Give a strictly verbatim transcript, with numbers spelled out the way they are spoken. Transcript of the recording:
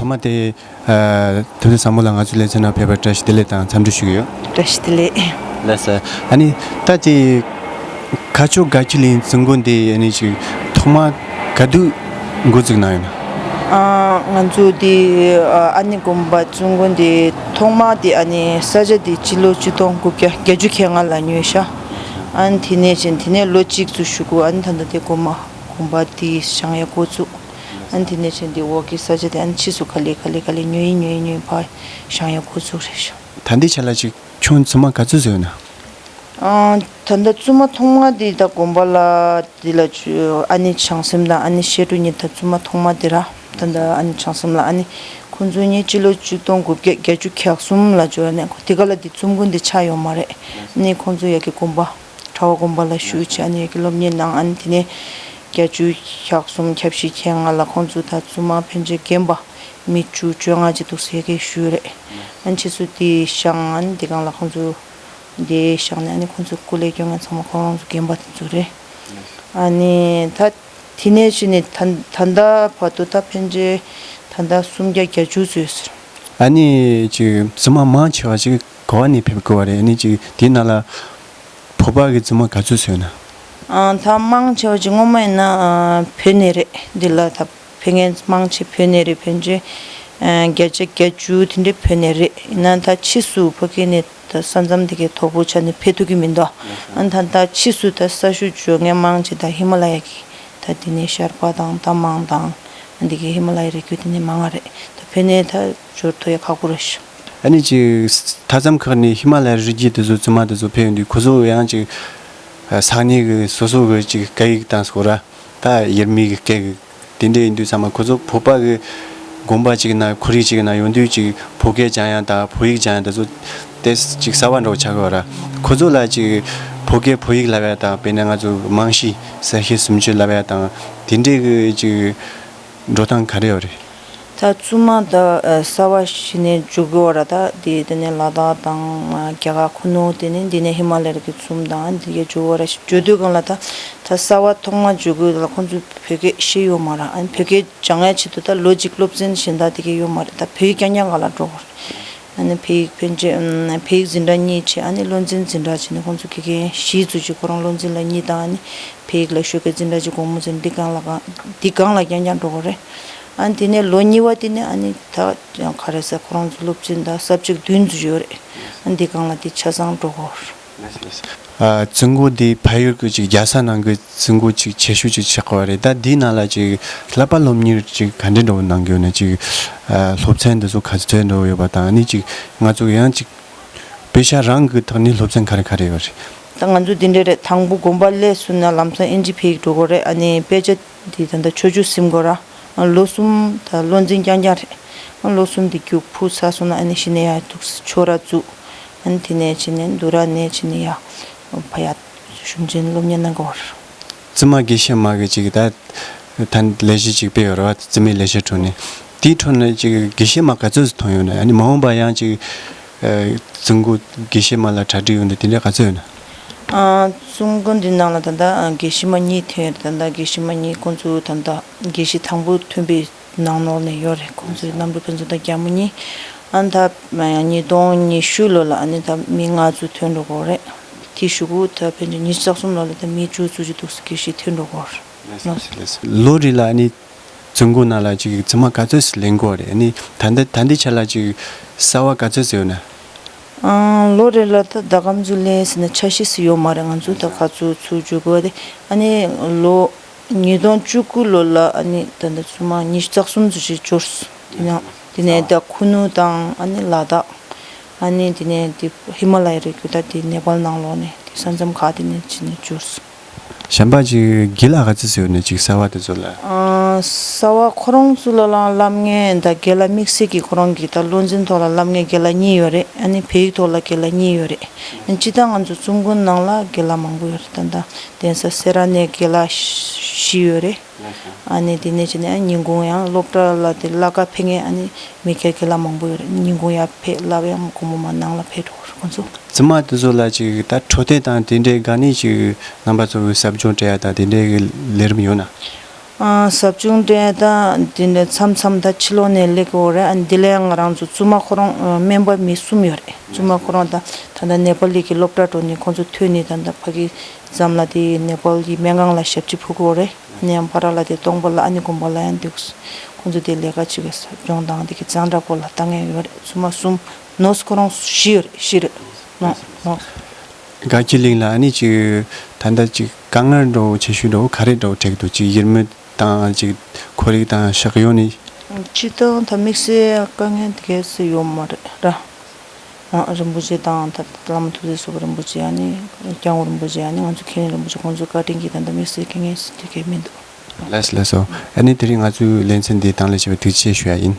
མ་དེ། ཨ། ཐུབ་བསྟན་བཟང་མོ་ལགས་ང་ཚོའི་ལེ་ཚན་ནང་ཕེབས་པར་བཀྲ་ཤིས་བདེ་ལེགས་དང་འཚམས་འདྲི་ཞུ་གི་ཡོད། བཀྲ་ཤིས་བདེ་ལེགས། ལགས་སོ། ཨ་ནི་ད་དེ་ཁ་ཕྱོགས་དགའ་སྐྱིད་གླིང་བཙུན་དགོན་དེ་ཨ་ནི་ཅིག་ཐོག་མ་ག་དུས་འགོ་བཙུགས་གནང་ཡོད་ན། ཨ། ང་ཚོ་དེ་ཨ་ནི་དགོན་པ་བཙུན་དགོན་དེ་ཐོག་མ་དེ་ཨ་ནི་ས་ཆ་དེ་སྤྱི་ལོ་ཆིག་སྟོང་དགུ་བརྒྱ་བརྒྱད་ཅུ་གྱ་ལྔ་ལ་ཉོས་ཤག་ཨ་ནི་དེ་ནས་ཅན་དེ་ནས་ལོ་གཅིག་ཙམ་བཞུགས་གོ་ཨ་ནི་ད་ལྟ་དེ་དགོན་པ་དགོན་པ་དེ་བཞེངས་ཡ་འགོ་བཙུགས། ཨ་ནི་དེ་ནས་ཅན་དེ་འོག་གི་ས་ཆ་དེ་ཨ་ནི་ཕྱིས་སུ་ག་ལེ་ག་ལེ་ག་ལེ་ཉོ་ཡིན་ཉོ་ཡིན་ཉོ་ཡིན་ཕར་བཞེངས་ཡ་འགོ་བཙུགས་རེད་ཤག་ད་ལྟའི་ཆ་ལ་ཅིག་ཁྱོད་བཙུན་མ་ག་ཚོད་བཟོས་ན། ཨ། ད་ལྟ་བཙུན་མ་ཐོག་མ་དེ་ད་དགོན་པ་ལ་དེ་ལ་ཨ་ནི་བྱང་སེམས་དང་ཨ་ནི་བཤད་སྒྲུབ་གཉིས་ད་བཙུན་མ་ཐོག་མ་དེ་ར། ད་ལྟ་ཨ་ནི་བྱང་སེམས་ལ་ཨ་ནི་ཁོང་ཚོ་གཉིས་སྤྱི་ལོ་ཆིག་སྟོང་དགུ་བརྒྱ་བརྒྱད་ཅུ་གྱ་གསུམ་ལ་འབྱོར་ནས་དེ་ག་ལ་དེ་བཙུན་དགོན་དེ་ཆགས་ཡོད་མ་རེད། ཨ་ནི་ཁོང་ཚོ་ཡ་གི་དགོན་པ་གྲྭ་བ་དགོན་པ་ལ་བཞུགས་བྱས་ཨ་ནི་ཡ་གི་སློབ་གཉེར་གནང་ཨ་ནི་དེ་ནས་བརྒྱད་ཅུ་གྱ་གསུམ་གྱ་བཞི་གྱ་ལྔ་ལ་ཁོང་ཚོ་ད་བཙུན་མ་ཕན་ཆད་རྒན་པ་མི་བཅུ་བཅོ་ལྔ་ཅིག་འདུག་ཟེར་གི་ཞུས་རེད། ཨ་ནི་ཕྱིས་སུ་དེ་བཞེངས་ཨ་ནི་དེ་སྒང་ལ་ཁོང་ཚོ་དེ་བཞེངས་ནས་ཨ་ནི་ཁོང་ཚོ་སྐུ་ལས་སྐྱོན་མཁན་ཚང་མ་ཁོང་རང་ཚོ་རྒན་པ་དེ་ཚོ་རེད། ཨ་ནི་ད་དེ་ནས་ཕྱིན་ནས་ད་ད་ལྟ་བར་དུ་ད་ཕན་ཆད་ད་ལྟ་སུམ་བརྒྱ་བརྒྱད་ཅུ་ཙམ་ཡོད་ཟེར། ཨ་ནི་ཅིག་བཙུན་མ་མང་ཆེ་བ་ཅིག་ག་བ་ནས་ཕེབས་དགོས་བ་རེད། ཨ་ནི་ཅིག་དེའི་ནང་ལ་བོད་པ་གི་བཙུན་མ་ག་ཚོད་ཡོད་ན། ཨ། ད་མང་ཆེ་བ་ཅིག་སྔོན་མ་ཡིན་ན་ཨ་བོད་ནས་རེད། འདི་ལ་ད་ཕེབས་མཁན་མང་ཆེ་བོད་ནས་རེད། ཕན་ཆད་ཨ་བརྒྱ་ཆ་བརྒྱད་ཅུ་དེ་འདྲའི་བོད་ནས་རེད། ཡིན་ན་ད་ཕྱིས་སུ་ཕ་གི་ནས་ད་ས་མཚམས་དེ་གའི་དོག་པོ་ཆགས་ནས་ཕེབས་ཐུབ་ཀྱི་མི་འདུག་ཨ་ད་ད་ཕྱིས་སུ་ད་ས་ཞོ་འཇོག་མཁན་མང་ཆེ་ད་ཧི་མ་ལ་ཡ་གི་ད་དེ་ནས་ཤར་པ་དང་ད་མང་དང་འདི་གའི་ཧི་མ་ལ་ཡའི་རི་རྒྱུད་དེ་ནས་མང་ང་རེད། ད་བོད་ནས་ད་འབྱོར་ཐུབ་ཡ་ཁག་པོ་རེད་ཤག་ཨ་ནི་ཅིག་མཐའ་མཚམས་ཁག་ནས་ཧི་མ་ལ་ཡའི་རི་རྒྱུད་དེ་ཚོ་བཙུན་མ་དེ་ཚོ་ཕེབས་ཡོང་དུས་ཁོ་ཚོ་ཡང་ཅིག་ས་གནས་གི་སོ་སོ་གི་ཅིག་སྐད་ཡིག་དང་སྐོར་ར་ད་ཡུལ་མི་གི་སྐད་གི་དེ་འདྲ་ཡིན་དུས་ཚང་མ་ཁོ་ཚོ་བོད་པ་གི་དགོན་པ་ཅིག་ན་ཁོར་ཡུག་ཅིག་ན་ཡོང་དུས་ཅིག་བོད་སྐད་སྦྱང་ཡ་དང་བོད་ཡིག་སྦྱང་ཡ་དེ་ཚོ་དེ་ཅིག་གསར་བ་འདྲ་བོ་ཆགས་ཀྱི་ཡོད་ར། ཁོ་ཚོ་ལ་ཅིག་བོད་སྐད་བོད་ཡིག་བསླབ་ཡ་དང་དཔེར་ན་ང་ཚོ་རྨང་གཞི་གསལ་བཤད་སུམ་ཅུ་བསླབ་ཡ་དང་དེ་འདྲའི་གི་ཅིག་འགྲོ་སྟངས་ག་རེ་ཡོད་རེད། ད་བཙུན་མ་ད་ཨ་གསར་བ་ཞིག་ནས་འཇུག་གི་ཡོད་ར། ད་དེ་དེ་ནས་ལ་དྭགས་དང་ཨ་རྒྱ་གར་ཁུ་ནུ་དེ་ནས་འདི་ནས་ཧི་མ་ལ་ཡ་གི་བཙུན་མ་དང་འདི་གའི་འཇུག་གི་ཡོད་ར། འཇུག་དུས་སྒང་ལ་ད་ད་གསར་བ་ཐོག་མ་འཇུག་གི་ཡོད་ལ་ཁོང་ཚོ་བོད་སྐད་ཤེས་ཡོད་མ་ར། ཨ་ནི་བོད་སྐད་སྦྱང་ཡ་ཆེད་དུ་ད་ལོ་གཅིག་སློབ་ཚན་གཞན་དག་དེ་གའི་ཡོད་མ་རེད། ད་བོད་ཡིག་རྐྱང་རྐྱང་སྒང་ལ་འགྲོ་གི་ཡོད་ར། ཨ་ནི་བོད་ཡིག་ཕན་ཆད་ཨམ་བོད་ཡིག་འཛིན་གྲྭ་གཉིས་བྱས། ཨ་ནི་བློ་འཛིན་འཛིན་གྲྭ་བྱས་ནས་ཁོང་ཚོ་དགེ་རྒན་བཞི་ཙམ་ཅིག་ཁོ་རང་བློ་འཛིན་ལ་གཉིས་དང་། ཨ་ནི་བོད་ཡིག་ལ་ཤོད་མཁན་འཛིན་གྲྭ་གཅིག་དགོང་མོ་ཚེ་འདི་སྒང་ལ་གང་འདི་སྒང་ལ་རྐྱང་རྐྱང་འགྲོ་དགོས་རེད། ཨ་ནི་དེ་ནས་ལོ་གཉིས་པ་དེ་ནས་ཨ་ནི་ད་ཡང་ག་རེ་ཟེར་ཁོ་རང་ཚོ་སློབ་ཚན་དང་ས་བཅད་བདུན་ཙམ་ཡོད་རེད། ཨ་ནི་འདི་སྒང་ལ་དེ་ཆ་ཚང་འགྲོ་དགོས་རེད། ཨ་བཙུན་དགོན་འདི་ཕ་ཡུལ་གྱི་ཅིག་རྒྱལ་ས་ནང་གི་བཙུན་དགོན་ཅིག་ཆེ་ཤོས་ཅིག་ཆགས་པ་རེད། ད་འདིའི་ནང་ལ་ཅིག་བསླབ་པ་སློབ་གཉེར་ཅིག་ག་འདྲ་འདྲ་བོ་གནང་གི་ཡོད་ན། ཅིག་ཨ་སློབ་ཚན་འདི་ཚོ་ག་ཚོད་འདྲ་བོ་ཡོད་པ་དང་། ཨ་ནི་ཅིག་ང་ཚོ་ཡང་ཅིག་དཔེ་ཆ་རང་གི་ཐོག་ནས་སློབ་ཚན་ག་རེ་ག་རེ་ཡོད་རེད། ད་ང་ཚོ་འདི་འདྲ་རེད། དང་པོ་དགོན་པ་སླེབས་སོང་ན་ལམ་སང་ཨིན་ཇི་ཕ་ཡིག་འགྲོ་དགོས་རེད། ཨ་ནི་དཔེ་ཆ་འདི་ད་ལྟ་ཆོས་རྒྱུགས་ཟིན་དགོས་ར། ལོ་གསུམ་ད་བློ་འཛིན་རྐྱང་རྐྱང་རེད། ལོ་གསུམ་འདི་རྒྱུགས་ཕུལ་ཚར་སོང་ན་ཨ་ནི་གཞི་ནས་ཡར་འདུག་ཆོས་ར་བཙུགས། ཨ་ནི་དེ་ནས་ཕྱིན་ནས་འདུ་ར་ནས་ཕྱིན་ནས་ཡར་ཕ་ཡ་གཞུང་ཆེན་སློབ་གཉེར་གནང་དགོས་རེད། བཙུན་མ་དགེ་བཤེས་མ་གི་ཅིག་ད་ད་ལས་གཞི་ཅིག་སྤེལ་ཡོད་རེད་བ། བཙུན་མའི་ལས་བྱེད་ཁྲོད་ནས། དེའི་ཁྲོད་ནས་ཅིག་དགེ་བཤེས་མ་ག་ཚོད་ཐོན་ཡོད་ན། ཨ་ནི་མ་འོངས་པ་ཡང་ཅིག་ཨ་བཙུན་དགོན་དགེ་བཤེས་མ་ལ་གྲ་སྒྲིག་ཡོད་འདི་དེ་འདྲ་ག་ཚོད་ཡོད་ན། ཨ་བཙུན་དགོན་འདི་ནང་ལ་ད་ལྟ་ཨ་དགེ་བཤེས་མ་གཉིས་ཐོན་ཡོད་རེད། ད་ལྟ་དགེ་བཤེས་མ་གཉིས་ཁོང་ཚོ་ད་ལྟ་དགེ་བཤེས་དང་པོ་ཐོན་པའི་ནང་ལོགས་ནས་ཡོད་རེད། ཁོང་ཚོའི་རྣམ་གྲོལ་ཕུན་ཚོགས་དང་རྒྱལ་མོ་གཉིས། ཨ་ནི་ད་ཉིས་སྟོང་ཉི་ཤུ་ལོ་ལ་ཨ་ནི་ད་མི་ལྔ་ཚོ་ཐོན་འགྲོ་གི་རེད། དེ་གཞུག་གུ་ད་ཕན་ཆད་ཉི་ཤུ་རྩ་གསུམ་ལོ་ལ་ད་མི་བཅུ་ཙམ་ཅིག་འདུག་སེ་དགེ་བཤེས་ཐོན་འགྲོ་གི་རེད། ལོ་རེ་ལ་ཨ་ནི་བཙུན་དགོན་ནང་ལ་ཅིག་བཙུན་མ་ག་ཚོད་ཞིག་ལེན་དགོས་རེད། ཨ་ནི་ད་ལྟ་ད་ལྟའི་ཆ་ལ་ཅིག་གསར་བ་ག་ཚོད་ཟེར་ཡོད་ན། ཨང་། ལོ་རེ་ལ་ད་ཟླ་གམ་ཚོད་ལེན་ཟེར་ན་ཆ་ཤས་ཤིག་ཡོད་མ་རེད། ང་ཚོ་ད་ག་ཚོད་ཚུར་འཇུག་དགོས་དེ། ཨ་ནི་ལོ་ཉིས་སྟོང་བཅུ་དགུ་ལོ་ལ་ཨ་ནི་ད་ལྟ་བཙུན་མ་ཉི་ཤུ་རྩ་གསུམ་ཙམ་ཞིག་འབྱོར་སོང་། དེ་ནང་དེ་ནས་ད་ཁུ་ནུ་དང་ཨ་ནི་ལ་དྭགས། ཨ་ནི་དེ་ནས་དེ་ཧི་མ་ལ་ཡའི་རི་རྒྱུད་ད་དེ་ནེ་པཱལ་ནང་ལོགས་ནས་དེ་ས་མཚམས་ཁག་དེ་ནས་ཕྱིན་ནས་འབྱོར་སོང་། གཞན་པ་ཅིག་དགེ་ལགས་ག་ཚོད་ཟེར་ཡོད་ན་ཅིག་གསར་བ་དེ་ཚོ་ལ། ཨ། གསར་བ་ཁོ་རང་ཚོ་ལ་ལ་བསླབ་མཁན་ད་དགེ་ལགས་དམིགས་བསལ་གྱི་ཁོ་རང་གི་ད་བློ་འཛིན་ཐོག་ལ་བསླབ་མཁན་དགེ་ལགས་གཉིས་ཡོད་རེད། ཨ་ནི་བོད་ཡིག་ཐོག་ལ་དགེ་ལགས་གཉིས་ཡོད་རེད། སྤྱིར་བཏང་ང་ཚོ་བཙུན་དགོན་ནང་ལ་དགེ་ལགས་མང་པོ་ཡོད་རེད། ད་ལྟ་གདན་ས་སེ་ར་ནས་དགེ་ལགས་བཞི་ཡོད་རེད། ཨ་ནི་དེ་ནས་བྱས་ནས་ཉིན་གུང་ཡང་སློབ་གྲྭ་ལ་དེ་བསླབ་ག་ཕེབས་མཁན་ཨ་ནི་མི་སྒེར་དགེ་ལགས་མང་པོ་ཡོད་རེད། ཉིན་གུང་ཡར་ཕེབས་བསླབ་ཡང་དགོང་མོ་མར་ནང་ལ་ཕེབས་འགྲོ་གི་རེད་ཁོང་ཚོ། བཙུན་མ་དེ་ཚོ་ལ་ཅིག་ད་འཕྲོད་བསྟེན་དང་དེ་འདྲའི་དགའ་ནི་ཅིག་རྣམ་པ་ཚོ་གི་ཟབ་སྦྱོང་སྤྲད་ཡ་དང་དེ་འདྲའི་གི་ལས་རིམ་ཡོད་ན། ཨ། ཟབ་སྦྱོང་དེ་ད་འདི་ནས་མཚམས་མཚམས་ད་ཕྱི་ལོགས་ནས་སླེབས་ཀྱི་ཡོད་རེད། ཨ། འདི་ལ་ཡང་ང་རང་ཚོ་བཙུན་མ་ཁོ་རང་སྨན་པ་མི་གསུམ་ཡོད་རེད། བཙུན་མ་ཁོ་རང་ད་ད་ལྟ་ནེ་པ་ལི་གི་སློབ་གྲྭ་འགྲོ་ནས་ཁོང་ཚོ་ཐོན་ནས་ད་ལྟ་ཕ་གི་འཛམ་ལ་དེ་ནེ་པ་ལི་གི་སྨན་ཁང་ལ་ཞབས་ཕྱི་ཕུལ་གྱི་ཡོད་རེད། ཨ་ནི་ཡང་ཕ་ར་ལ་དེ་སྟོང་པ་ལ་ཨ་ནི་དགོན་པ་ལ་ཡང་འདུག་ཁོང་ཚོ་དེ་ལས་ཀ་བྱེད་པའི་ཟབ་སྦྱོང་དང་དེ་གི་གཙང་སྦྲ་སྐོར་ལ་ལྟ་མཁན་ཡོད་རེད། བཙུན་མ་གསུམ། ནོར་སི་ཁོ་རང་བཞི་ཡོད་རེད། བཞི་རེད། ནོ་ནོ། དགའ་སྐྱིད་གླིང་ལ་ཨ་ནི་ཅིག་ད་ལྟ་ཅིག་དཀའ་ངལ་འདྲ་བོ་ཆེ་ཤོས་འདྲ་བོ་ག་རེ་འདྲ་བོ་འཕྲད་ཀྱི་འདུག་ཅིག་ཡུལ་མི་དང་ཅིག་ཁོར་ཡུག་དང་ཕྱོགས་ཡོངས་ནས། སྤྱིར་བཏང་ད་དམིགས་བསལ་དཀའ་ངལ་དེ་གས་སུ་ཡོད་མ་རེད་ར། ཨ། རིན་པོ་ཆེ་དང་ད་བླ་མ་ཐུགས་སྲས་སོགས་རིན་པོ་ཆེ། ཨ་ནི་སྐྱབས་མགོན་རིན་པོ་ཆེ། ཨ་ནི་ང་ཚོ་མཁན་རིན་པོ་ཆེ་ཁོང་ཚོའི་བཀའ་དྲིན་གྱིས་ད་ལྟ་དམིགས་བསལ་དཀའ་ངལ་དེ་གས་མི་འདུག་ལགས་སོ་ལགས་སོ། ཨ་ནི་དེ་རིང་ང་ཚོའི་ལེ་ཚན་འདི་དང་ལེན་བྱས་པར་ཐུགས་རྗེ་ཆེ་ཞུ་ཡ་ཡིན།